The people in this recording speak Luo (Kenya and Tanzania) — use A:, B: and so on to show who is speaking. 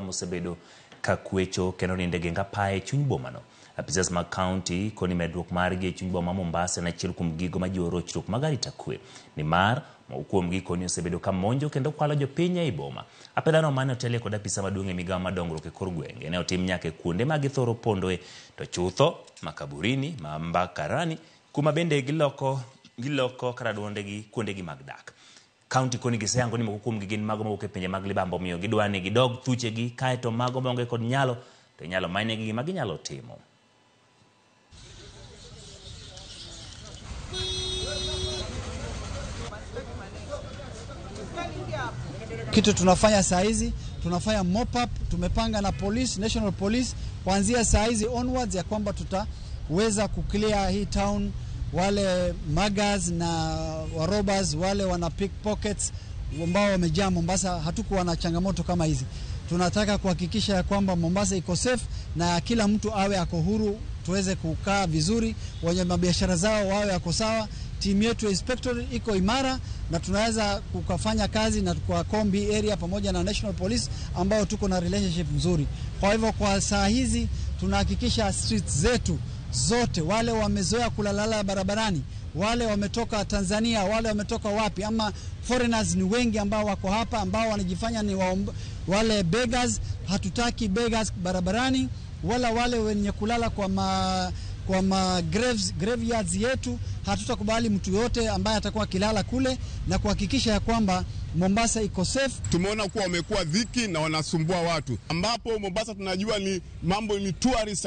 A: Mosebedo ka kwecho kendo nindo e geng apaya e chuny bomano. Apisas mag kaunti koni medruok margi e chuny boma Mombasa en achiel kuom gigo majiwo rochruok mag arita kwe. Nimar, moko kuomgi koni osebedo ka monjo kendo kwalo jopiny ei boma. Apedhano mane otelie kod apisa maduong' e migawo mar dongruok e kor gwenge ne otim nyaka e kuonde ma githoro pondoe to chutho makaburini ma Mbakarani kuma bende giloko karaduondegi kuondegi mag dak. Kaunti koni giseyango ni moko kuomgi gin mago mawuok e pinje mag libamba, omiyo gidwa ni gidog thuchegi kaeto mago maonge kod nyalo to inyalo manynegi gima ginyalo timo.
B: Kitu tunafanya saa hizi, tunafanya mop up, tumepanga na police, National Police kuanzia saa hizi onwards ya kwamba tutaweza kuclear hii town, wale muggers na warobas, wale wana pickpockets ambao wamejaa Mombasa. Hatukuwa na changamoto kama hizi. Tunataka kuhakikisha ya kwamba Mombasa iko safe na kila mtu awe ako huru, tuweze kukaa vizuri, wenye mabiashara zao wawe ako sawa. Timu yetu ya inspector iko imara na tunaweza kukafanya kazi na kwa Kombi area pamoja na National Police ambao tuko na relationship nzuri. Kwa hivyo kwa saa hizi tunahakikisha streets zetu zote, wale wamezoea kulalala barabarani, wale wametoka Tanzania, wale wametoka wapi, ama foreigners ni wengi ambao wako hapa ambao wanajifanya ni wale beggars. Hatutaki beggars barabarani, wala wale wenye kulala kwa ma graves, graveyards yetu. Hatutakubali mtu yote ambaye atakuwa akilala kule na kuhakikisha ya kwamba Mombasa iko safe.
C: Tumeona kuwa wamekuwa dhiki na wanasumbua watu, ambapo Mombasa tunajua ni mambo ni tourist.